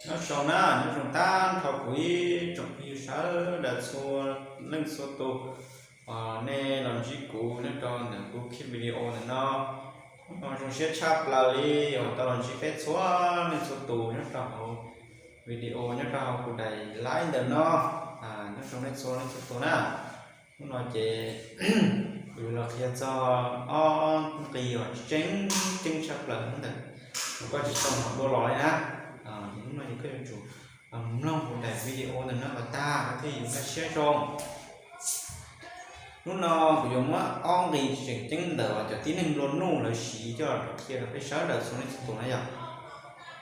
Nyob zoo na, nyob zoo tag nrho kuv ib tsoom phooj ywg sawv daws txhua leej txhua tus, nej los ntsib kuv nyob rau ntawm kuv ki video ntawm no. Zoo siab tshaj plaws li uas tau los ntsib peb txhua leej txhua tus nyob rau hauv video nyob rau hauv kuv daim live ntawm no. Nyob zoo nej txhua leej txhua tus na. Hnub no ces kuv yuav los qhia txog ob nqi uas tseem ceeb tshaj plaws ntawm koj tsis tau hnov dua los li na. Hnub no ces koj yuav tsum mloog kuv daim video ntawm no kom tag koj thiaj yuav nkag siab zoo. Hnub no kuv yuav muab ob nqi tseem ceeb ntawm uas cov tib neeg nplua nuj lawv siv coj los qhia rau peb sawv daws txhua leej txhua tus na yog.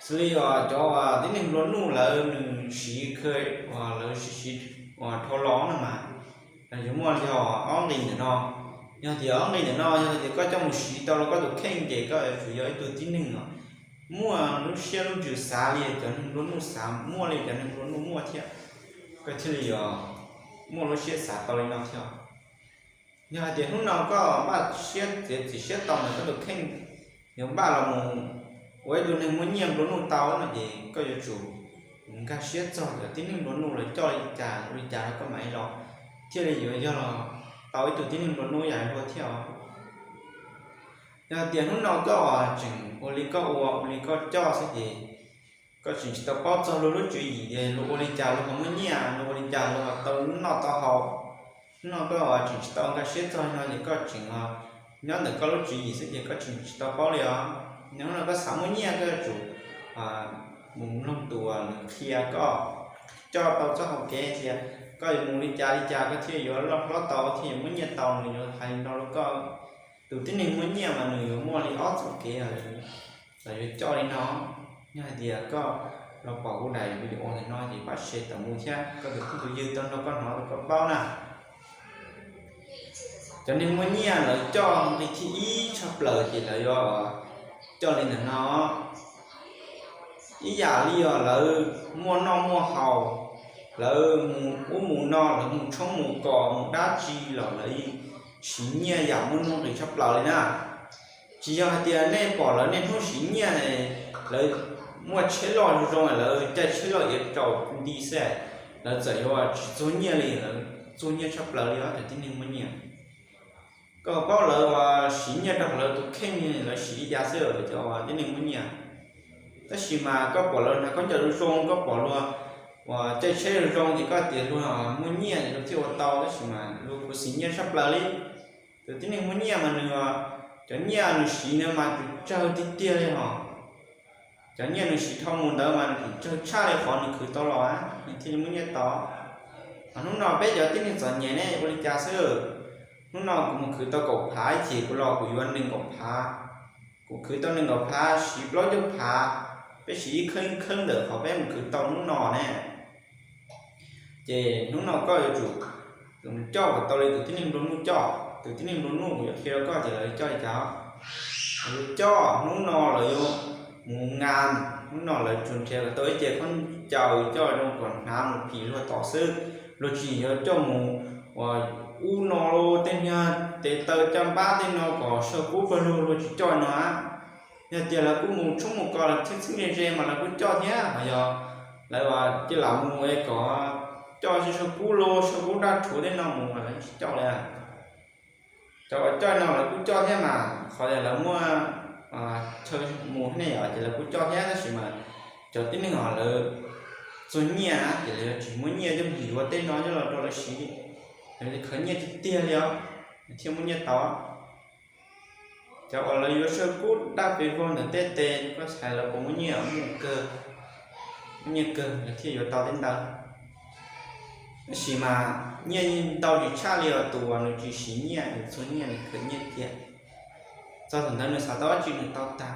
Xws li uas cov uas tib neeg nplua nuj lawv nws siv kha uas lawv siv siv uas dhau los no mas yuav muaj yog ob nqi ntawm no. Yog tias ob nqi ntawm no yog tias koj coj mus siv tau rau koj tus kheej ces koj yuav tsum yog ib tug tib neeg uas muaj lub siab lub ntsws xav li cov neeg nplua nuj xav, muaj li cov neeg nplua nuj muaj thiab, koj thiaj li yuav muaj lub siab xav tau li no thiab. Yog hais tias hnub no koj npaj siab txiav txim siab tau ntawm koj tus kheej yuav npaj los mus ua ib tug neeg muaj nyiaj nplua nuj tau no ces koj yuav tsum nkag siab txog cov tib neeg nplua nuj lawv coj li cas ua li cas rau koj mam li los thiaj li yuav yog los tau ib tug tib neeg nplua nuj yam li luag thiab os. Yog tias hnub no koj tseem ua li koj ua ua li koj coj xwb ces koj tseem tsis tau paub txog luag lub tswv yim es luag ua li cas luag ho muaj nyiaj, luag ua li cas luag ho tau noj tau haus. Hnub no koj tseem tsis tau nkag siab txog li no ces koj tseem nyob ntawm koj lub tswv yim xwb ces koj tseem tsis tau paub li os. Yog hnub no koj xav muaj nyiaj koj yuav tsum mus mloog tus uas nws qhia koj, coj tau txoj hau kev tias koj yuav mus li cas li cas koj thiaj yuav loj hlob tau thiaj yuav muaj nyiaj tau, nws yuav hais li no rau koj. Tus tib neeg muaj nyiaj mas nws yuav muaj li ob txoj kev los yuav coj li no. Yog hais tias koj los pom kuv daim video ntawm no ces pab share tawm mus thiab koj tus phooj tus ywg tau nrog koj hnov rau koj paub na. Cov neeg muaj nyiaj lawv coj nqi thib ib tshaj plaws ces lawv yuav coj li ntawm no. Ib yam li os lawv muaj noj muaj haus, lawv mus ub mus no, lawv mus tshoob mus kos mus dab tsi los lawv siv nyiaj yam muaj nuj nqis tshaj plaws li na. Tsis yog hais tias nej pom lawv niaj hnub siv nyiaj, lawv muaj tsheb loj zoo zoo, lawv caij tsheb loj iav tsaus nti xwb, lawv txawm yuav tsis txuag nyiaj li, lawv txuag nyiaj tshaj plaws li os cov tib neeg muaj nyiaj. Koj paub lawv uas siv nyiaj rau lawv tus kheej, lawv siv li cas xwb cov tib neeg muaj nyiaj. Tab sis mas koj pom lawv hnav khaub ncaws zoo zoo, koj pom luag uas caij tsheb zoo zoo ces koj tias luag muaj nyiaj ces luag thiaj ua tau, tab sis mas luag khuv xim nyiaj tshaj plaws li. Tus tib neeg muaj nyiaj mas nws, cov nyiaj nws siv ntawd mas tseem tsawg tiag tiag li hos. Cov nyiaj nws siv dhau mus ntawd mas nws tseem tsawg tshaj li qhov nws khwv tau los, nws thiaj li muaj nyiaj tau. Hnub no peb cov tib neeg txom nyem ne ua li cas xwb? Hnub no kuv mus khwv tau kaum phav ib chim kuv los kuv yuav nees nkaum phav. Kuv khwv tau nees nkaum phav siv plaub caug phav, peb siv ib kheeb ib kheeb ntawm qhov peb mus khwv tau hnub no ne. Ces hnub no koj yuav tsum coj kom tau li tus tib neeg nplua nuj coj. Tus tib neeg nplua nuj kuv yuav qhia rau koj tias lawv coj li cas. Lawv yuav coj hnub no lawv yuav mus nqa, hnub no lawv tsuas nrhiav kom tau ib ce khaub ncaws coj zoo kom hnav mus phim luag tom xwb. Luag tsis yuav coj mus ua ub no tej niag tes taw caj npab tej no kom saw kub pawg lug, luag tsis coj no. Yog tias lawv kuj mus tshoob mus kos los txheeb txheeb ze ze mas lawv kuj coj thiab, ho yog lawv cia lam mus es kom coj saw kub los saw kub daj rhuav tej no mus mas lawv tsis coj li. Cov uas coj no lawv kuj coj thiab mas, qhov tias lawv muaj chaw mus thiab ne yom, ces lawv kuj coj thiab, tab sis mas cov tib neeg uas lawv txuag nyiaj ces lawv yuav tsis muaj nyiaj coj mus yuav tej no coj los rau lawv siv li. Lawv khwv nyiaj tiag tiag li os, thiaj muaj nyiaj tau. Cov uas lawv yuav saw kub daj pes vog ntawm tej tes, koj xav lawv puas muaj nyiaj? Muaj kawg, muaj nyiaj kawg lawv thiaj yuav tau tej ntawd. Tab sis mas nyiaj ntau tsis tshaj li os tus uas nws tsis siv nyiaj, nws txuag nyiaj nws khwv nyiaj tiag. Txog thaum ntawd nws xav tau dab tsi nws tau tag.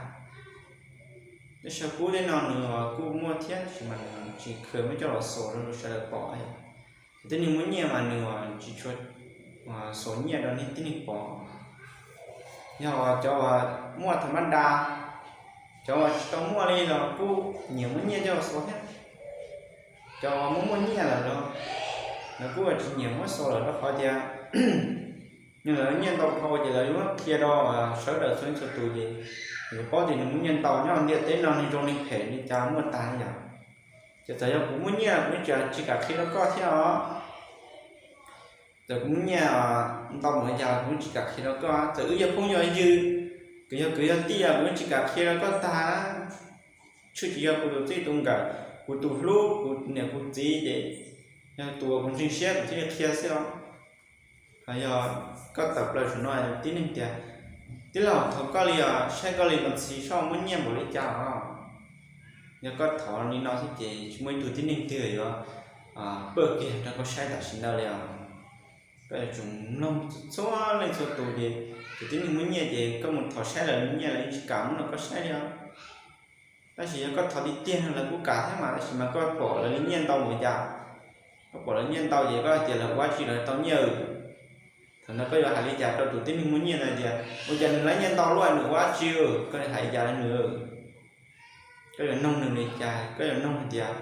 Tej saw kub tej no nws kuj muaj thiab, tab sis mas nws tsis khwv muab coj los xuas rau sawv daws pom. Cov tib neeg muaj nyiaj mas nws tsis tshua xuas nyiaj rau nej tib neeg pom. Yog cov uas muaj tham mab da, cov uas tsis tau muaj li los kuj nyiam muab nyiaj coj los xuas thiab. Cov uas muaj muaj nyiaj lawm los lawv kuj tsis nyiam muab xuas lawm rau qhov tias yog lawv nyiaj ntau dhau ces lawv yuav qhia rau sawv daws txhua leej txhua tus ces yuav paub tias nws muaj nyiaj ntau. Nyob ntiaj teb no neeg zoo neeg phem li cas muaj tag li yom. Ces txawm yog kuv muaj nyiaj kuv yeej tsis kam qhia rau koj thiab os. Txawm kuv muaj nyiaj ntau npaum li cas kuv yeej tsis kam qhia rau koj. Txawm wb yog phooj yog ywg, kuv yog kwv yog tij kuv yeej tsis kam qhia rau koj tag. Tshwj tsis yog kuv tus txij tus nkawm, kuv tus hlub, kuv niam kuv txiv ces yog tus uas kuv ntseeg siab kuv thiaj li qhia xwb os. Ho yog koj tawm plaws saum no tib neeg tias, tij laug, thov koj li os, saib koj li mas ntxhi soj muaj nyiaj npaum li cas os. Yog koj thov li no xwb ces tsis muaj ib tug tib neeg twg yuav pab kiag rau koj saib tam sim ntawd li os. Koj yuav tsum mloog txhua leej txhua tus ces tus tib neeg muaj nyiaj ces koj mus thov saib lawv li nyiaj lawv tsis kam muab rau koj saib li os. Tab sis yog koj thov tiag tiag no lawv kuj kam thiab mas, tab sis mas koj pom lawv li nyiaj ntau npaum cas, koj pom lawv nyiaj ntau ces koj hais tias lawv ua dab tsi lawv tau nyiaj. Thaum ntawd koj yuav hais li cas rau tus tib neeg muaj nyiaj ntawd tias, ua cas nws lawv nyiaj ntau luaj nws ua dab tsi, koj hais li cas rau nws? Koj yuav noog nws li cas? Koj yuav noog hais tias,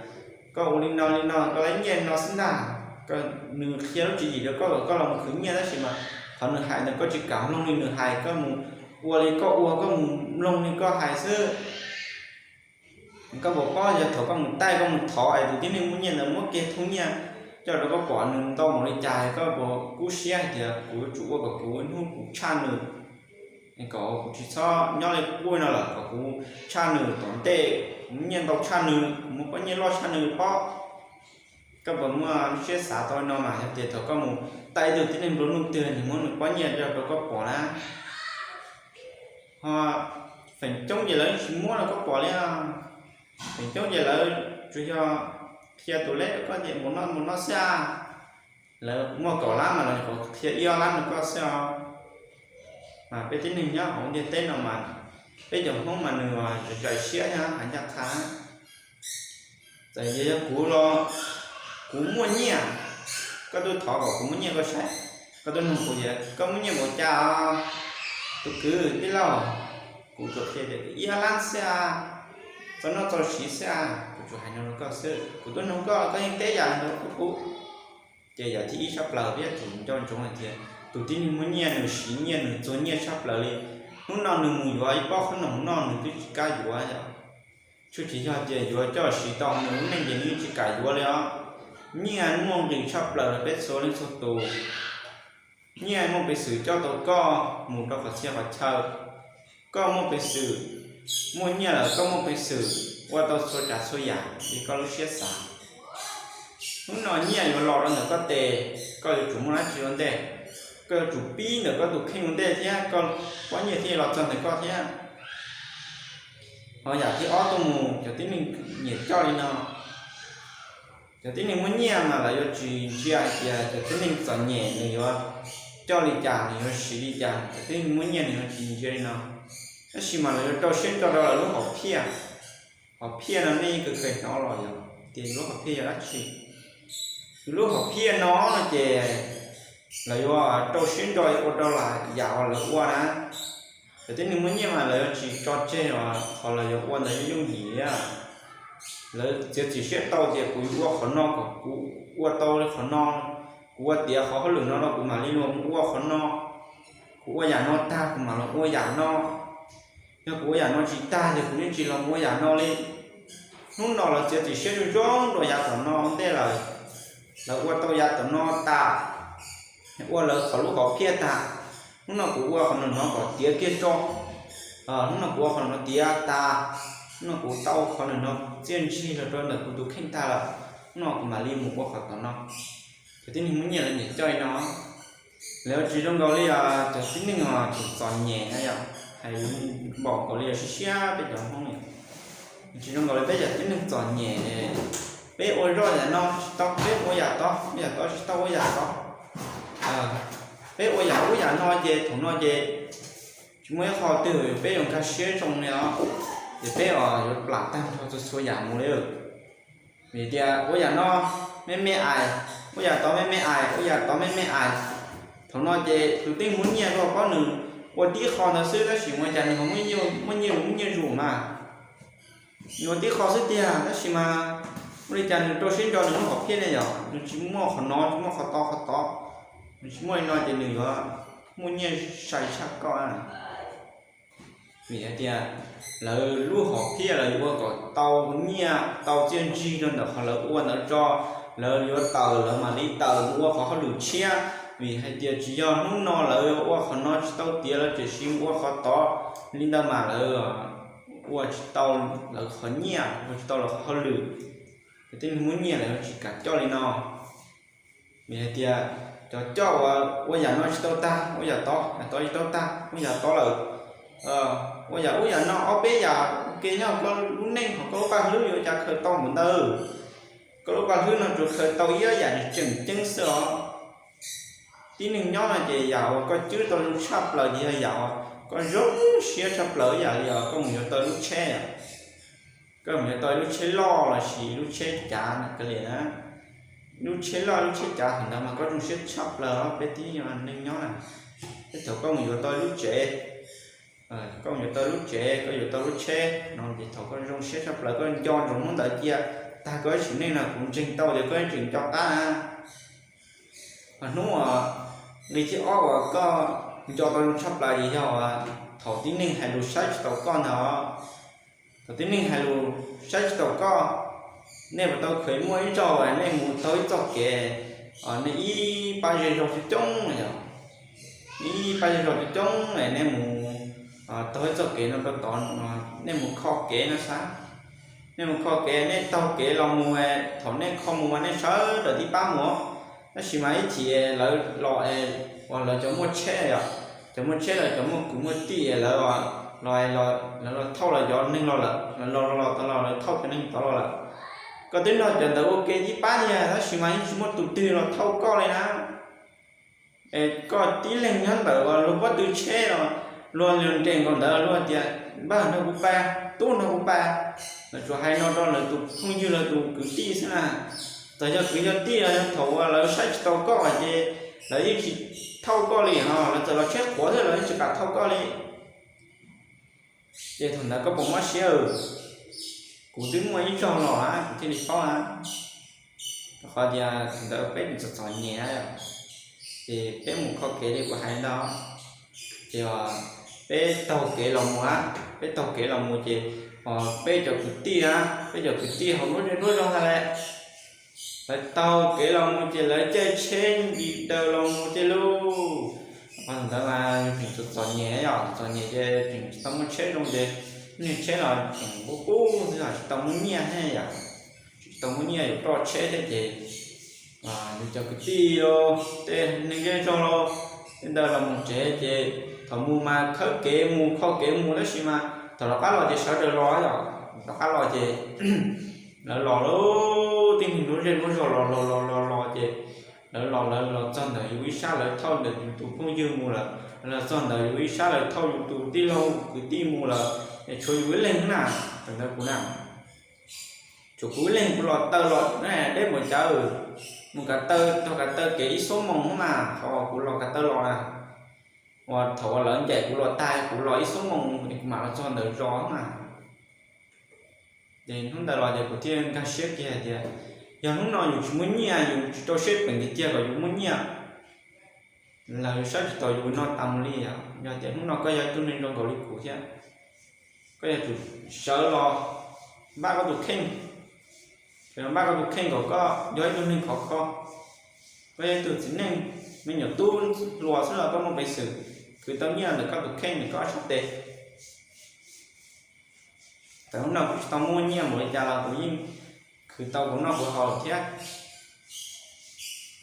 koj ua li no li no koj lawv nyiaj no xwb ntag. Nws qhia lub tswv yim rau koj kom koj los mus khwv nyiaj tab sis mas qhov nws hais ntawd koj tsis kam mloog li nws hais, koj mus ua li koj ua, koj mus mloog li koj hais xwb. Koj puas paub yog thaum koj mus taij koj mus thov es tus tib neeg muaj nyiaj ntawd muab kiag thoob nyiaj coj rau koj pom nws ntau npaum li cas, koj puas kub siab hais tias kuv yuav tsum ua kom kuv hnub kuv tshaj nws, kom kuv tsis txhob nyob li kuj no lawm, kom kuv tshaj nws tom ntej, kuv muaj nyiaj ntau tshaj nws, kuv muaj pob nyiaj loj tshaj nws pob. Koj puas muaj lub siab xav tau li no mas? Yog tias thaum koj mus taij ib tug tib neeg nplua nuj twg nws muab nws pob nyiaj coj rau koj pom na, ho feem coob ces lawv tsis muab rau koj pom li. Feem coob ces lawv tsuas yog qhia tus leb rau koj tias mus noj mus noj xwb. Lawv muaj kaum lab mas lawv nyuam qhuav qhia ib ob lab rau koj xwb os. Mas peb tib neeg nyob hauv ntiaj teb no mas peb cov Hmoob mas nws zais siab thiab hais ncaj qha. Txawm yog kuv los kuv muaj nyiaj, koj twb thov kom kuv muab nyiaj koj saib, koj twb nug kuv tias koj muaj nyiaj npaum cas os? Tus kwv tij laug, kuv tsuas qhia tias ib ob lab xwb a, txaus noj txaus siv xwb a, kuv tsuas hais no rau koj xwb. Kuv twb nug koj, koj yeej teb yam ntawd rau kuv. Ces yam thib ib tshaj plaws peb yuav tsum nco ntsoov hais tias tus tib neeg muaj nyiaj nws siv nyiaj nws txuag nyiaj tshaj plaws li. Hnub no nws mus yuav ib pob qhob noom noj nws twb tsis kam yuav yom. Tsuas tsis yog tias yuav coj siv tau nws lub neej ces nws yeej tsis kam yuav li os. Nyiaj muaj nqis tshaj plaws rau peb txhua leej txhua tus. Nyiaj muaj peev xwm coj tau koj mus rau qhov txhia qhov chaw. Koj muaj peev xwm, muaj nyiaj lawm koj muaj peev xwm ua tau txhua tsav txhua yam li koj lub siab xav. Hnub no nyiaj yuav los rau ntawm koj tes, koj yuav tsum muaj dab tsi ua ntej? Koj yuav tsum pib ntawm koj tus kheej ua ntej thiab koj pob nyiaj thiaj los txog ntawm koj thiab. Ho yam thib ob tuaj mus, cov tib neeg nyiam coj li no, cov tib neeg muaj nyiaj mas lawv yuav tsis ntsia hais tias cov tib neeg txom nyem nws yuav coj li cas, nws yuav siv li cas, cov tib neeg muaj nyiaj nws yuav tsis ntsia li no. Tab sis mas lawv yuav rau siab ntso rau lawv lub hom phiaj. Hom phiaj no nej yeej kawg kawg hnov los yog tias lub hom phiaj yog dab tsi? Lub hom phiaj no no ces lawv yuav rau siab ntso ua rau yam uas lawv ua na. Cov tib neeg muaj nyiaj mas lawv yuav tsis tso tseg qhov lawv yuav ua ntawd yooj yim. Lawv txiav txim siab tau tias kuv yuav ua qhov no kom kuv ua tau li qhov no, kuv ua tiav qhov hauj lwm no rau kuv mam li los ua qhov no, kuv ua yam no tag kuv mam los ua yam no. Yog kuv ua yam no tsis tag ces kuv yeej tsis los ua yam no li. Hnub no lawv txiav txim siab zoo zoo rau yav tom no ua ntej lawm, lawv ua tau yav tom no tas, ua lawv qhov lub hom phiaj tag. Hnub no kuv ua qhov no no kom tiav kiag tso, hnub no kuv ua qhov no no tiav tas, hnub no kuv tau qhov no no txiaj ntsig los rau ntawm kuv tus kheej tag lawm, hnub no kuv mam li mus ua qhov tom no. Cov tib neeg muaj nyiaj lawv nyiam coj li no. Lawv tsis zoo nkaus li cov tib neeg tseem txom nyem na yom, hais npaum nkaus li siab siab peb cov Hmoob. Tsis zoo nkaus li peb cov tib neeg txom nyem, peb ua zoj yam no tsis tau peb ua yam tod, ua yam tod tsis tau ua yam tod. Peb ua yam ub yam no ces thaum no ces tsis muaj ib qho twg peb yuav nkag siab zoo li os, ces peb yuav plam tag nrho txhua txhua yam mus li. Vim tias ua yam no me me ais, ua yam tod me me ais, ua yam tod me me ais. Thaum no ces tus tib neeg muaj nyiaj koj paub nws ua tib qho ntawd xwb tab sis ua cas nws ho muaj nyiaj, muaj nyiaj zus mas. Nws ua tib qho xwb tiag tab sis mas ua li cas nws rau siab ntso nws lub hom phiaj ne yom, nws tsis muaj qhov no tsis muaj qhov tod qhov tod, nws tsis muaj li no ces nws yuav muaj nyiaj sai tshaj koj. Vim hais tias lawv lub hom phiaj lawv yuav ua kom tau nyiaj tau txiaj ntsig rau ntawm qhov lawv ua ntawd tso, lawv yuav tawm lawv mam li tawm mus ua qhov hauj lwm tshiab. Vim hais tias tsis yog hnub no lawv ua qhov no tsis tau tiav lawv tseem sim mus ua qhov tod, li ntawd mas lawv ua tsis tau lawv qhov nyiaj, ua tsis tau lawv qhov hauj lwm. Cov tib neeg muaj nyiaj lawv tsis kam coj li no. Vim hais tias cov coj uas ua yam no tsis tau tag, ua yam tod, yam tod tsis tau tag, ua yam tod lawm, ua yam ub yam no ob peb yam ua ke nyob koj lub neej hos koj lub paj hlwb yuav ua cas khaws tau mus ntawd. Koj lub paj hlwb no tsuas khaws tau ib ob yam tseem ceeb xwb os. Tib neeg nyob no ces yam uas koj cwb tau zoo tshaj plaws ces yog yam uas koj zoo siab tshaj plaws ib yam li os koj mus yuav tau lub tsheb, koj mus yuav tau lub tsheb loj los sis lub tsheb cav na, lub tsheb loj lub tsheb cav thaum ntawd mas koj zoo siab tshaj plaws os peb tib neeg nyob na. Tej thaum koj mus yuav tau lub tsev, koj mus yuav tau lub tsev, koj yuav tau lub tsheb no ces thaum koj zoo siab tshaj plaws koj nco ntsoov hnub ntawd cia, tag koj ib sim neej no kuv ntseeg tau tias koj tseem nco qab na. Hos hnub uas nqi thib ob uas koj nco tau zoo tshaj plaws ces yog uas thaum tib neeg hais lus saib tsis taus koj ntag. Thaum tib neeg hais lus saib tsis taus koj, nej puas tau kheev muaj ib zaug nej mus taug ib txoj kev, nej ib pab zej zog coob coob yom, nej ib pab zej zog coob coob nej mus taug ib txoj kev no rau tod, nej mus kho kev no xav, nej mus kho kev nej taug kev los mus, thaum nej kho mus mas nej sawv daws tib pab mus, tab sis mas ib chim lawv los, uas lawv cov muaj tsheb yom, cov muaj tsheb lawv cov muaj kwv muaj tij lawv los, lawv los thauj lawv cov neeg los lawm, lawv los los tod los lawv thauj cov neeg tod los lawm. Koj twb nrog cov ntawd ua ke tib pab tiag tab sis mas yeej tsis muaj tus twg los thauj koj li na. Es koj tib leeg nyob ntawm uas luag pob tw tsheb los, luag nres nkaus ntawd luag tias npawg nrog kuv pab, tub nrog kuv pab, lawv tsuas hais no rau lawv tus phooj ywg lawv tus kwv tij xwb na. Txawm yog kwv yog tij los yog thaum uas lawv saib tsis taus koj ces lawv yeej tsis thauj koj li ho, lawv txawm los tsheb quav thiab lawv yeej tsis kam thauj koj li. Ces thaum ntawd koj puas mob siab? Kuv twb muaj ib zaug los kuv thiaj li paub na. Rau qhov tias thaum ntawd peb tseem txom txom nyem, ces peb mus kho kev li kuv hais ntawd, ces peb taug kev los mus, peb taug kev los mus ces peb cov kwv tij, peb cov kwv tij hauv lub zej lub zog ntag lawm, lawv taug kev los mus ces lawv caij tsheb nti daws los mus ces lauj. Thaum ntawd mas yus tseem txom txom nyem, yog txom nyem ces tseem tsis tau muaj tsheb zoo ces, niag tsheb los tseem pub pub xwb, tsis tau muaj nyiaj thiab yom, tsis tau muaj nyiaj yuav roj tsheb thiab ces yus cov kwv tij los tej neeg zej zog los tej ntawd los mus tsev ces thaum mus mas khawb kev mus kho kev mus tab sis mas thaum rov qab los ces sawv daws los yom, rov qab los ces lawv los lub tib neeg lub zej lub zog los los los los los ces lawv los lawv los txog ntawm yus ib sab lawv thauj ntawm yus tus phooj ywg mus lawm, los txog ntawm yus ib sab lawv thauj yus tus tij laug kwv tij mus lawm, es tshuav yus ib leeg na, thaum ntawd kuv na, tshuav kuv ib leeg kuv los taw los deb npaum cas, mus kav taw, taug kav taw kev ib xuab moos mas qhov kuv los kav taw los na, uas thaum uas lawv ncaim kuv los tag kuv los ib xuab moos kuv mam los txog ntawm zos mas. Ces hnub ntawd los ces kuv thiaj nkag siab kiag hais tias, yog hnub no yus tsis muaj nyiaj, yus tsis rau siab peem tiag tiag kom yus muaj nyiaj, lawv saib tsis taus yus no tas mus li. Yog tias hnub no koj yog ib tug neeg zoo nkaus li kuv thiab, koj yuav tsum sawv los npaj koj tus kheej, sawv los npaj koj tus kheej kom koj yog ib tug neeg khov kho, koj yog ib tug txiv neej, me nyuam tub hluas xwb los koj muaj peev xwm khwv tau nyiaj ntawm koj tus kheej ntawm koj ob sab tes. Thaum hnub no kuv tsis tau muaj nyiaj npaum li cas los kuv yeej khwv tau kuv noj kuv haus thiab.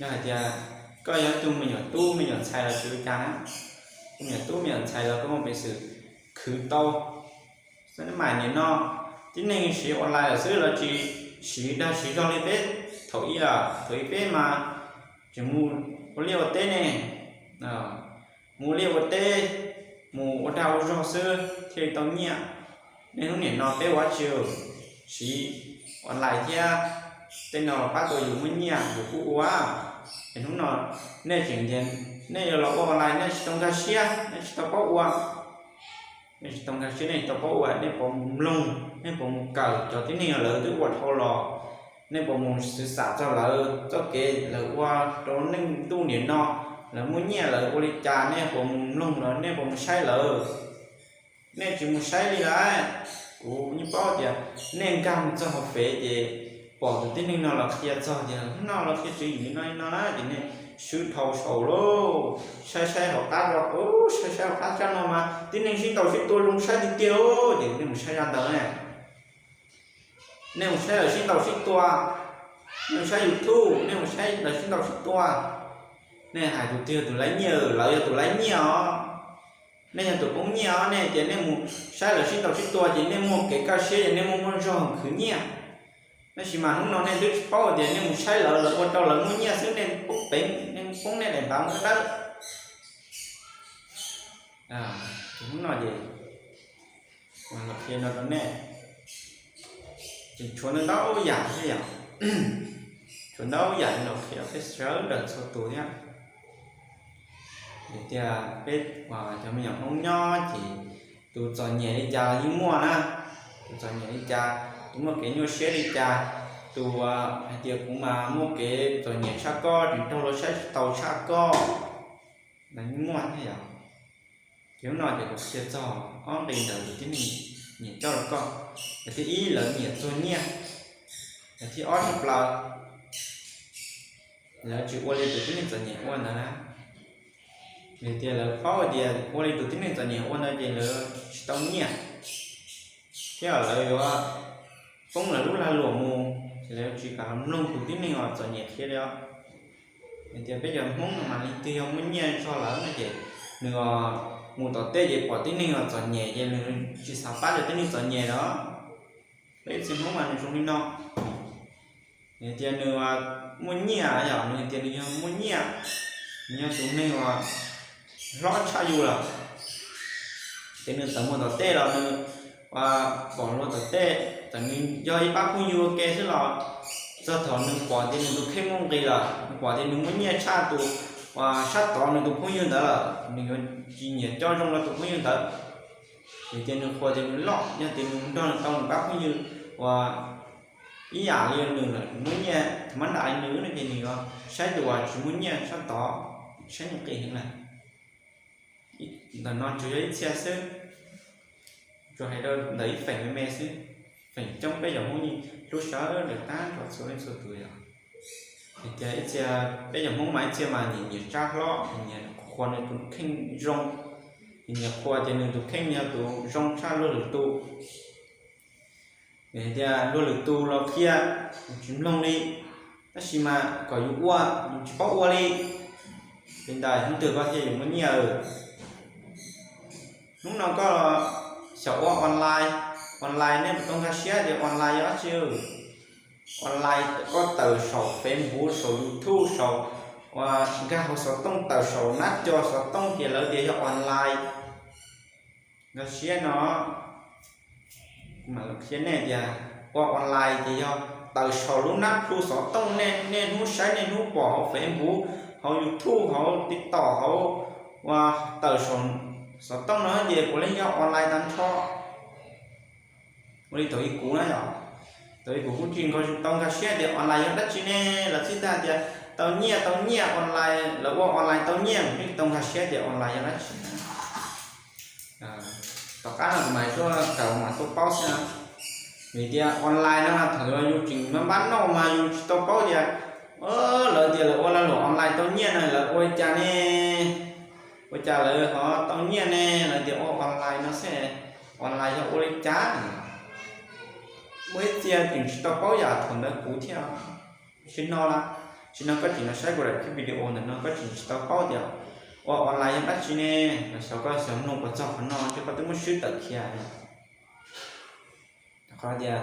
Yog hais tias koj yog ib tug me nyuam tub me nyuam ntxhais los tsis ua cas na, me nyuam tub me nyuam ntxhais los koj muaj peev xwm khwv tau. Xab mas nim no tib neeg siv online lawm xwb, lawv tsis siv dag siv zog li peb thaum ub lawm. Thaum ub peb mas tseem mus ua liaj ua teb ne, mus ua liaj ua teb, mus ua dag ua zog xwb thiaj li tau nyiaj. Nej hnub nim no peb ua tsis siv online thiab, tej no pab tau yus muaj nyiaj yus kuj ua. Es hnub no nej tseem tias nej yuav los ua online nej tsis tau nkag siab, nej tsis tau paub ua. Nej tsis tau nkag siab nej tsis tau paub ua, nej puas mus mloog, nej puas mus kawm cov tib neeg lawv twb ua dhau los? Nej puas mus xwv xam txog lawv txoj kev lawv ua rau neej ntuj nim no, lawv muaj nyiaj lawv ua li cas? Nej puas mus mloog lawv, nej puas mus saib lawv? Nej tsis mus saib li lawm. Kuv yeej paub tias nej nkag mus txog hauv fev ces pom tus tib neeg no los qhia txog tias hnub no los qhia tswv yim li no li no na, ces nej swb dhau saum lauj, saib saib hauv qab zaj, saib saib hauv qab zaj no mas tib neeg sib ntaus sib tua zoo saib tiag tiag lauj, ces nej mus saib zaj ntawd ne. Nej mus saib lawv sib ntaus sib tua, nej mus saib YouTube, nej mus saib lawv sib ntaus sib tua, nej hais tus twg yog tus laib nyiaj, lawv yog tus laib nyiaj os. Nej yog tus poob nyiaj os, nej tias nej mus saib lawv sib ntaus sib tua ces nej muaj kev kaj siab ces nej muaj muaj zog khwv nyiaj. Tab sis mas hnub no nej twb tsis paub tias nej mus saib lawv, lawv ua rau lawv muaj nyiaj xwb, nej poob peev, nej poob nej daim npav muab dawb. Ces hnub no ces los qhia no rau nej, ces tshuav ntau ntau yam thiab yom, tshuav ntau yam los qhia peb sawv daws txhua tus thiab. Vim tias peb cov me nyuam Hmoob nyob ces tus txom nyem li cas los yeej muaj na, tus txom nyem li cas, tus muaj kev nyuaj siab li cas, tus hais tias kuv mas muaj kev txom nyem tshaj koj, tseem raug luag saib tsis taus tshaj koj, los yeej muaj thiab yom. Ces hnub no ces kuv qhia txog ob nqe ntawm tus tib neeg nyiam coj los koj. Yog thib ib, lawv nyiam txuag nyiaj. Yog thib ob tshaj plaws, lawv tsis ua li tus tib neeg txom nyem ua ntawd na. Vim tias lawv paub hais tias ua li tus tib neeg txom nyem ua ntawd ces lawv tsis tau nyiaj, thiab lawv yuav poob lawv lub lag luam mus, ces lawv yuav tsis kam los mloog tus tib neeg uas txom nyem qhia li os. Vim tias peb cov Hmoob no mas leej twg yog muaj nyiaj zog lawm no ces nws mus tom tej ces pom tib neeg uas txom nyem ces nws tsis xav pab cov tib neeg txom nyem los. Peb txiv Hmoob mas nws zoo li no. Nws tias nws muaj nyiaj yom, nws tias nws yog muaj nyiaj, nws yog tus neeg uas hlob tshaj yus lawm, ces nws txawm mus tom tej los nws pom luag tom tej, txawm nws yog ib pab phooj ywg ua ke xwb los txog thaum nws pom tias nws tus kheej muaj nqis lawm, nws pom tias nws muaj nyiaj tshaj tus uas sab tod nws tus phooj ywg ntawd lawm, nws yuav tsis nyiam coj zoo rau tus phooj ywg ntawd. Vim tias nws qhuas tias nws loj, yog tias nws nrog nws tau nws pab phooj ywg uas ib yam li nws lawm, muaj nyiaj mab nram li nws no ces nws yuav saib tus uas tsis muaj nyiaj sab tod, saib nws nqis heev lawm. Ntawm no tsuas yog ib txhia xwb, tsuas hais rau ntawm ib feem me me xwb, feem coob peb cov Hmoob yeej hlub sawv daws tag nrho txhua leej txhua tus yom. Vim tias ib txhia, peb cov Hmoob mas ib txhia mas nyiam nyiam tsab hlob, nyiam qhuas nws tus kheej zoo, nyiam qhuas tias nws tus kheej yog tus zoo tshaj luag lwm tus. Vim tias luag lwm tus los qhia yus tsis mloog li, tab sis mas kom yus ua yus tsis paub ua li. Li ntawd hnub twg koj thiaj yuav muaj nyiaj. Hnub no koj xyaum ua online, online nej puas tau nkag siab tias online yog dab tsi? Online koj tawm saum Facebook, saum YouTube, saum uas nkag hauv xov tooj, tawm saum nab co xov tooj ces lawv tias yog online. Nkag siab no, kuv mam li qhia nej tias ua online ces yog tawm saum lub nab plhu xov tooj, nej niaj hnub saib niaj hnub pom hauv Facebook, hauv YouTube, hauv TikTok, hauv uas tawm saum xov tooj no ces puav leej yog online tag nrho. Ua li thaum ub kuv na yom, thaum ub kuv kuj tsis tau nkag siab tias online yog dab tsi ne, lawv txhij tag tias tau nyiaj tau nyiaj online, lawv ua online tau nyiaj, kuv tsis tau nkag siab tias online yog dab tsi na. Tom qab no kuv mam tuaj kawm mam tuaj paub xwb na. Vim tias online no thaum yus tseem npab npab noj mas yus tsis tau paub tias lawv tias lawv ua lag luam online tau nyiaj na, lawv ua li cas ne? Ua cas lawv ho tau nyiaj ne? Lawv tias ua online no xwb, online yog ua li cas? Muaj ib txhia tseem tsis tau paub yam thaum ntawd kuv thiab. Tsis no la, tsis no koj tseem los saib kuv daim video ntawm no koj tseem tsis tau paub tias ua online yog dab tsi ne, los xyov koj xyov mloog puas txog qhov no ces koj twb muab swb tawm khiav. Qhov tias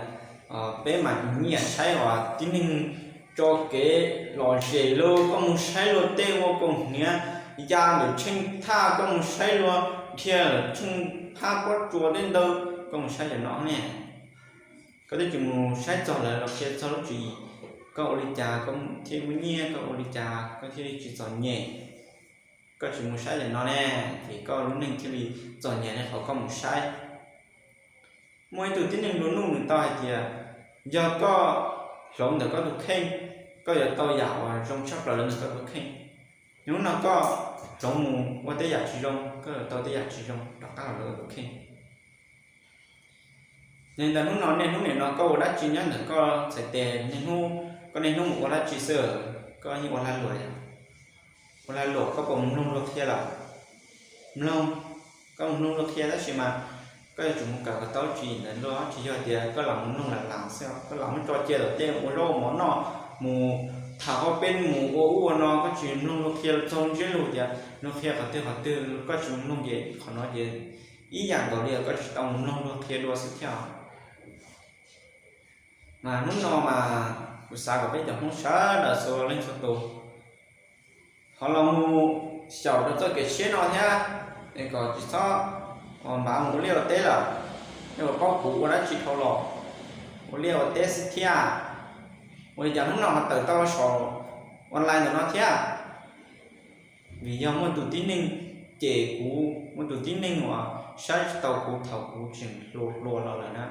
peb mas nyiam saib uas tib neeg tso kev lom zem lawm, koj mus saib luag tej ua kaus hniav ya lawm tsheej thaj, koj mus saib luag dhia lawm tsheej phab pob tsuas tej ntawd, koj mus saib cov no ne. Koj twb tsis mus saib txog lawv los qhia txog lub tswv yim, koj ua li cas koj thiaj muaj nyiaj, koj ua li cas koj thiaj li tsis txom nyem. Koj tsis mus saib cov no ne, ces koj lub neej thiaj li txom nyem li qhov koj mus saib. Muaj ib tug tib neeg nplua nuj nws tau hais tias, yog koj hloov ntawm koj tus kheej, koj yuav tau yam uas zoo tshaj plaws los ntawm koj tus kheej. Hnub no koj hloov mus ua tej yam tsis zoo, koj yuav tau tej yam tsis zoo rov qab los ntawm koj tus kheej. Yog ntawd hnub no niaj hnub nim no koj ua dab tsi nyob ntawm koj txhais tes, niaj hnub koj niaj hnub mus ua dab tsi xwb, koj yeej ua lag luam, ua lag luam koj puas mus mloog luag qhia lawm? Mloog, koj mus mloog luag qhia tab sis mas koj yuav tsum mus kawm kom tau tsis ntawd luag, tsis yog tias koj lam mus mloog lam lam xwb, koj lam muab tso cia tom tej ua zaub ua mov noj, mus tham hauv peb mus ua ub ua no, koj tsis mloog luag qhia txog ntsiab lus tias luag qhia qhov twg qhov twg koj tsis mus mloog ces qhov no ces ib yam nkaus li koj tsis tau mus mloog luag qhia dua xwb thiab. Mas hnub no mas kuv xav kom peb cov Hmoob sawv daws txhua leej txhua tus ho los mus xyaum rau txoj kev tshiab no thiab, es kom tsis txhob npav mus ua liaj ua teb lawm. Nej puas paub kuv ua dab tsi dhau los? Ua liaj ua teb xwb thiab. Ua li cas hnub no ho tawm tau saum online ntawm no thiab? Vim yog muaj tus tib neeg cem kuv, muaj tus tib neeg uas saib tsis taus kuv thaum kuv tseem hluas hluas los lawm na,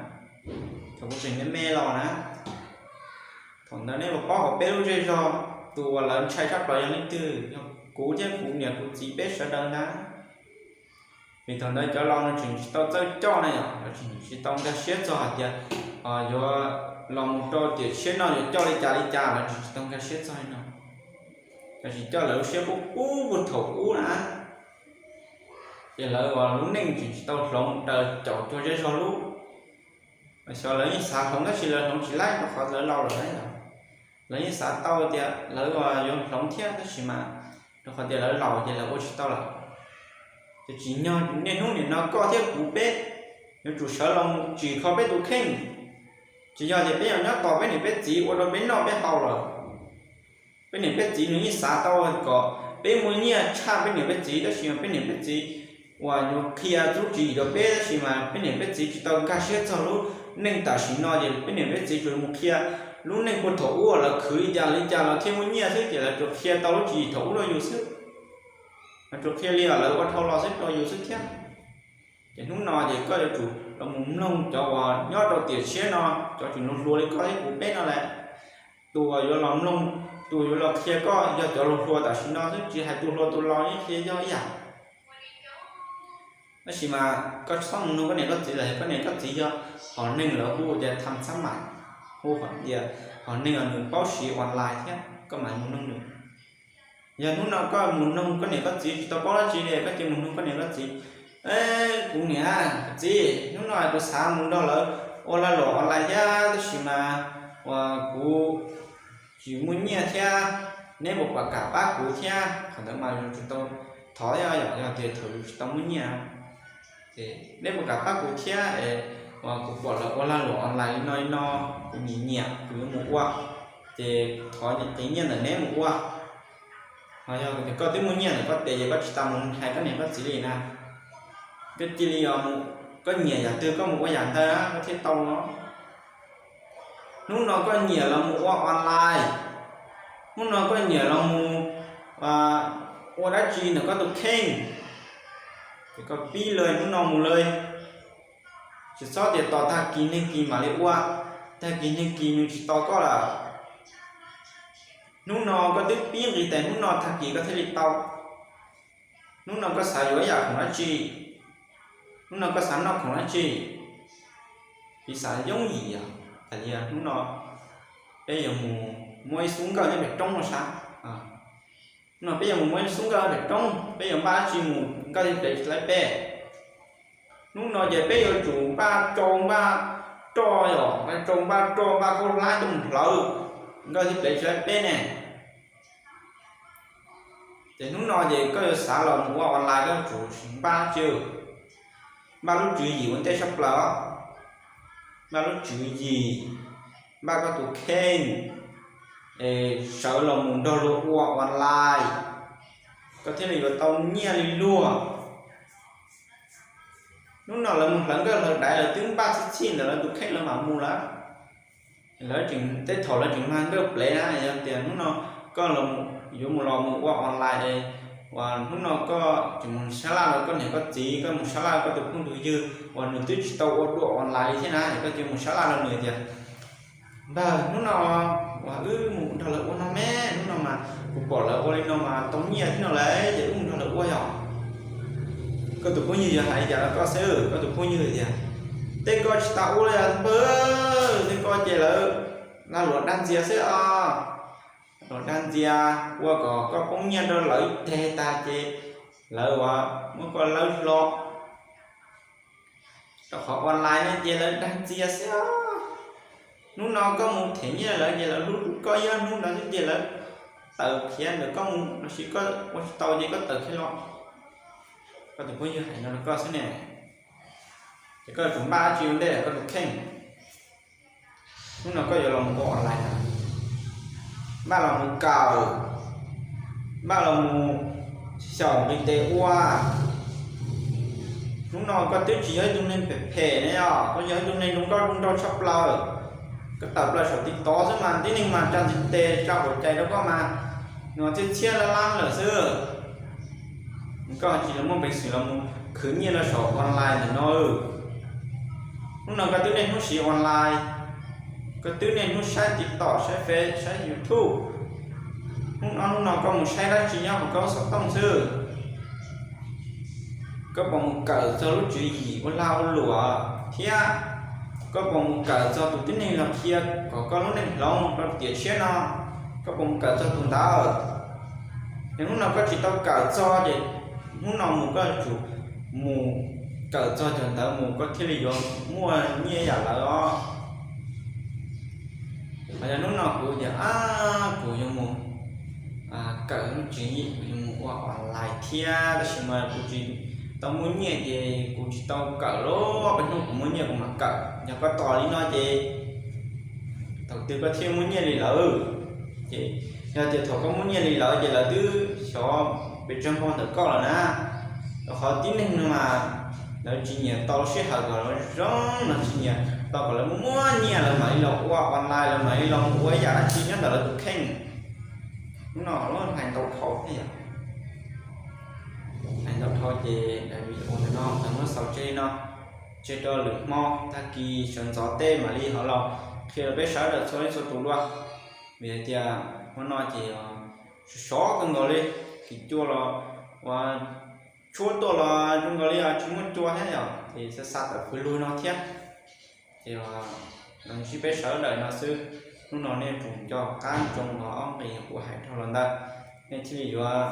thaum kuv tseem me me los na. Thaum ntawd nej puas paub hauv peb lub zej zog tus uas lawv ntshai tshaj plaws yog leej twg? Yog kuv thiab kuv niam kuv txiv peb sawv daws ntag. Vim thaum ntawd cov laus no tseem tsis tau txawj coj na yom, lawv tseem tsis tau nkag siab txog hais tias yuav los mus rau tiam tshiab no yuav coj li cas li cas, lawv tseem tsis tau nkag siab txog li no. Lawv tseem coj lawv lub siab qub qub puag thaum ub na, ces lawv lub neej tseem tsis tau hloov raws caum cuag zej zog lub. Xyov lawv yeej xav hloov tab sis lawv hloov tsis laib rau qhov lawv laus lawm na. Lawv yeej xav tau tias lawv yuav hloov thiab tab sis mas rau qhov tias lawv laus ces lawv ua tsis tau lawm. Ces tsim nyog niaj hnub nim no koj thiab kuv peb yuav tsum sawv los mus tsim kho peb tus kheej. Tsis yog tias peb yuav nyob tos peb niam peb txiv ua rau peb noj peb haus lawm. Peb niam peb txiv nws yeej xav tau kom peb muaj nyiaj tshaj peb niam peb txiv tab sis mas peb niam peb txiv uas yuav qhia lub tswv yim rau peb tab sis mas peb niam peb txiv tsis tau nkag siab txog lub neej tam sim no ces peb niam peb txiv tsuas mus qhia lub neej puag thaum ub lawv khwv li cas li cas los thiaj muaj nyiaj xwb ces lawv tsuas qhia tau lub tswv yim thaum ub rau yus xwb. Lawv tsuas qhia li lawv ua dhau los xwb rau yus xwb thiab. Ces hnub no ces koj yuav tsum los mus mloog cov uas nyob rau tiam tshiab no, cov tseem hluas hluas li koj thiab kuv peb no lawm. Tus uas yuav los mloog, tus uas yuav los qhia koj yog cov hluas hluas tam sim no xwb, tsis hais tus hluas tus laus yeej qhia yog ib yam. Tab sis mas koj txhob mus nug koj niam koj txiv lawm, koj niam koj txiv yog hom neeg lawv hu tias tham xab mais, hu hom tias hom neeg uas nws paub siv online thiab koj mam mus nug nws. Yog hnub no koj mus nug koj niam koj txiv tsis tau paub dab tsi li, koj cia mus nug koj niam koj txiv, kuv niam, kuv txiv, hnub no kuv xav mus nrog lawv ua lag luam online thiab tab sis mas uas kuv tsis muaj nyiaj thiab, neb puas kam pab kuv thiab? Qhov ntawd mas yus tsis tau thov thiab yom, yog tias thaum yus tsis tau muaj nyiaj, ces neb puas kam pab kuv thiab es uas kuv pom lawv ua lag luam online li no li no, kuv nyiam nyiam kuv yuav mus ua, ces thov qiv nyiaj ntawm neb mus ua. Ho yog tias koj twb muaj nyiaj ntawm koj tes ces koj tsis tas mus hais koj niam koj txiv li na. Koj cia li, koj nyiam yam twg koj mus ua yam ntawd koj thiaj tau no. Hnub no koj nyiam los mus ua online, hnub no koj nyiam los mus ua dab tsi ntawm koj tus kheej, ces koj pib lawm hnub no mus lawm. Tsis txhob tias tos tag kis neeg kis mam li ua, tag kis neeg kis nws tsis tos koj lawm. Hnub no koj twb pib nqis tes, hnub no tag kis koj thiaj li tau. Hnub no koj xav yuav ib yam khoom dab tsi? Hnub no koj xav noj khoom dab tsi? Piv xam yooj yim os, hais tias hnub no peb yuav mus muab ib xub nkawj nyob pem roob no sav. Hnub no peb yuav mus muab ib xub nkawj nyob pem roob, peb yuav npaj dab tsi mus nkawj thiaj plev tsis laib peb? Hnub no ces peb yuav tsum npaj tsau npaj roj, yog npaj tsau npaj roj npaj khaub hlab coj mus hlawv, nkawj thiaj plev tsis laib peb ne. Ces hnub no ces koj yuav xav los mus ua online koj yuav tsum npaj dab tsi? Npaj lub tswv yim ua ntej tshaj plaws, npaj lub tswv yim, npaj koj tus kheej, es sawv los mus nrog luag ua online, koj thiaj li yuav tau nyiaj li luag. Hnub no lawv mus hlawv nkawj hlawv daiv, lawv twb npaj txhij txhij ntawm lawv tus kheej lawv mam mus lawm. Lawv tseem, tej thaum lawv tseem mag nkawj plev na, yog tias hnub no koj yuav mus los mus ua online, uas hnub no koj tseem mus sab laj rau koj niam koj txiv, koj mus sab laj rau koj tus phooj tus ywg uas nws twb tsis tau ua dua online li thiab na, koj cia mus sab laj rau nws tias, npawg, hnub no uas wb mus nrog lawv ua no me, hnub no mas kuv pom lawv ua li no mas tau nyiaj thiab no lauj, ces wb mus nrog lawv ua yom. Koj tus phooj ywg yuav hais li cas rau koj xwb? Koj tus phooj ywg tias, Tej ko tsis tau ua li npawg, tej ko ces lawv lag luam dag ntxias xwb os. Luam dag ntxias ua kom koj poob nyiaj rau lawv ib teg tag ces lawv ua muab koj lawb hlo. Rau qhov online no ces lawv dag ntxias xwb os. Hnub no koj mus them nyiaj lawv ces lawv hlub koj ib hnub ntawd xwb ces lawv tawm khiav ntawm koj mus lossis koj ua tsis tau ces koj tawm khiav los. Koj tus phooj ywg hais no rau koj xwb ne, ces koj yuav tsum npaj dab tsi ua ntej koj tus kheej. Hnub no koj yuav los mus ua online na, npaj los mus kawm, npaj los mus xyaum nqis tes ua. Hnub no koj twb tsis yog ib tug neeg phem phem ne os, koj yog ib tug neeg zoo nkauj zoo nraug tshaj plaws. Koj tawm plaws saum TikTok xwb mas tib neeg mas tsa nqis tes tsa hauv cai rau koj mas, no txhiab txhiab lab lab lawm xwb. Koj tsis los muaj peev xwm los mus khwv nyiaj rau saum online ntawm no. Hnub no koj twb niaj hnub siv online, koj twb niaj hnub saib TikTok, saib Face, saib YouTube. Hnub no, hnub no koj mus saib dab tsi nyob hauv koj lub xov tooj xwb? Koj puas mus kawm txog lub tswv yim ua lag ua luam thiab koj puas mus kawm txog tus tib neeg los qhia kom koj lub neej hloov rau tiam tshiab no? Koj puas mus kawm txog tus ntawd? Ces hnub no koj tsis tau kawm txog ces hnub no mus koj yuav tsum mus kawm txog cov ntawd mus koj thiaj li yuav muaj nyiaj yam lawv os. Hos yog hnub no kuv tias, a, kuv yuav mus kawm lub tswv yim, kuv yuav mus ua online thiab, tab sis mas kuv tsis tau muaj nyiaj ces kuv tsis tau kawm lauj, peb hnub kuv muaj nyiaj kuv mam kawm. Yog koj tos li no ces thaum twg koj thiaj muaj nyiaj li lawv? Ces yog tias thaum koj muaj nyiaj li lawv ces lawv twb xyov pes tsawg npaug ntawm koj lawm na. Rau qhov tib neeg no mas lawv tsis nyiam tau sij hawm kom lawv zoo, lawv tsis nyiam tau kom lawv muaj muaj nyiaj lawv mam li los ua online, lawv mam li los ua ib yam dab tsi nyob ntawm lawv tus kheej. Hnub no lawv hais ntau dhau thiab yom. Hais ntau dhau ces daim video ntawm no tau muab xaus tseg li no, tseg rau lwm hmo tag kis sawv ntxov tej mam li ho los qhia rau peb sawv daws txhua leej txhua tus dua. Vim hais tias hmo no ces sov sov kawg nkaus li, kis cua los ua tshuab tuaj los zoo nkaus li tsis muaj cua thiab yom, ces xa xa tawm pw lug no thiab. Ces los ntsib peb sawv daws no xwb. Hnub no nej tsum nco qab ntsoov los ob nqis kuv hais dhau los ntawd, nej thiaj li yuav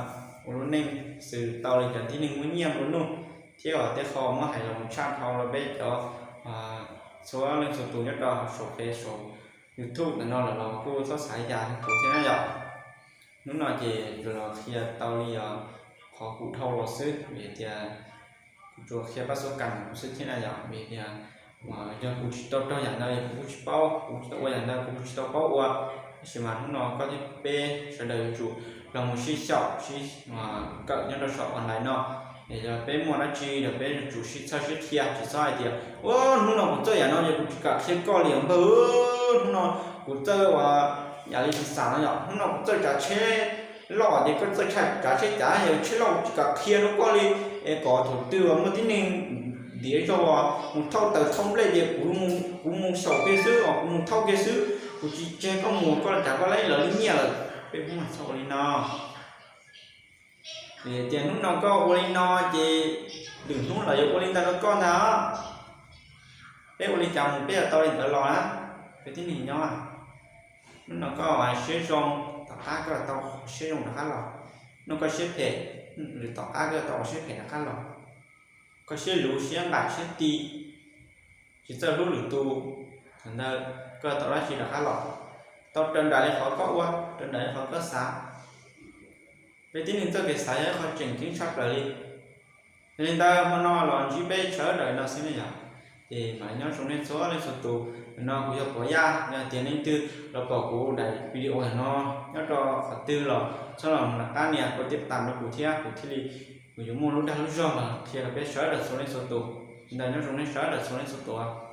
ua lub neej xws tau li cov tib neeg muaj nyiaj nplua nuj, thiab tej qho muab hais los tshaj dhau rau peb cov txhua leej txhua tus nyob rau saum Face saum YouTube ntawm no lawm los kuj txhob xav ib yam li kuv thiab na yom. Hnub no ces tsuas los qhia tau li qhov kuv dhau los xwb, vim tias kuv tsuas qhia pab xub kas kuv xwb thiab na yom. Vim tias yog kuv tsis tau raug yam ntawd yog kuv kuj tsis paub, kuv tsis tau ua yam ntawd kuv kuj tsis tau paub ua. Tab sis mas hnub no koj thiab peb sawv daws yuav tsum los mus sib xyaum sib kawm nyob rau saum online no. Es yog peb muaj dab tsi los peb yuav tsum sib txhawb sib qhia, tsis txhob hais tias, ua, hnub no kuv txawj yam no yog kuv tsis kam qhia koj li os npawg. Hnub no kuv txawj ua yam li tsis xam no yom, hnub no kuv txawj tsav tsheb loj ces koj txawj tsav tsheb cav, yog tsheb loj kuv tsis kam qhia rau koj li. Es kom thaum twg uas muaj tib neeg ntiav zog mus thauj taws thauj nplej ces kuv mus xyaum kiag xwb os, kuv mus thauj kiag xwb, kuv tsis tseg koj mus, koj los tsav koj lab lawv li nyiaj lawm. Peb Hmoob mas txhob ua li no. Vim tias hnub no koj ua li no ces lwm hnub lawv yuav ua li ntawd rau koj ntag. Peb ua li cas mus peb yuav tau li ntawd los na, peb tib neeg nyob. Hnub no koj siab zoo, tom qab koj tau siab zoo rov qab los. Hnub no koj siab phem, lwm tom qab koj tau siab phem rov qab los. Koj siab luv siab nqaim siab ti, tsis txawj hlub lwm tus, thaum ntawd koj tau dab tsi rov qab los? Tau raws nraim li qhov koj ua, raws nraim li qhov koj xav. Peb tib neeg txoj kev xav yog ib qho tseem ceeb tshaj plaws li. Yog li ntawd hmo no los ntsib peb sawv daws no xwb ne yom. Ces mam nyob zoo nej txhua leej txhua tus. Ntawm no kuv yog Pov Yaj, yog tias leej twg los pom kuv daim video ntawm no nyob rau qhov twg los txhob los mus rov qab nias kuv, tib tas rau kuv thiab kuv thiaj li, kuv yuav muaj lub dag lub zog los qhia rau peb sawv daws txhua leej txhua tus. Li ntawd nyob zoo nej sawv daws txhua leej txhua tus.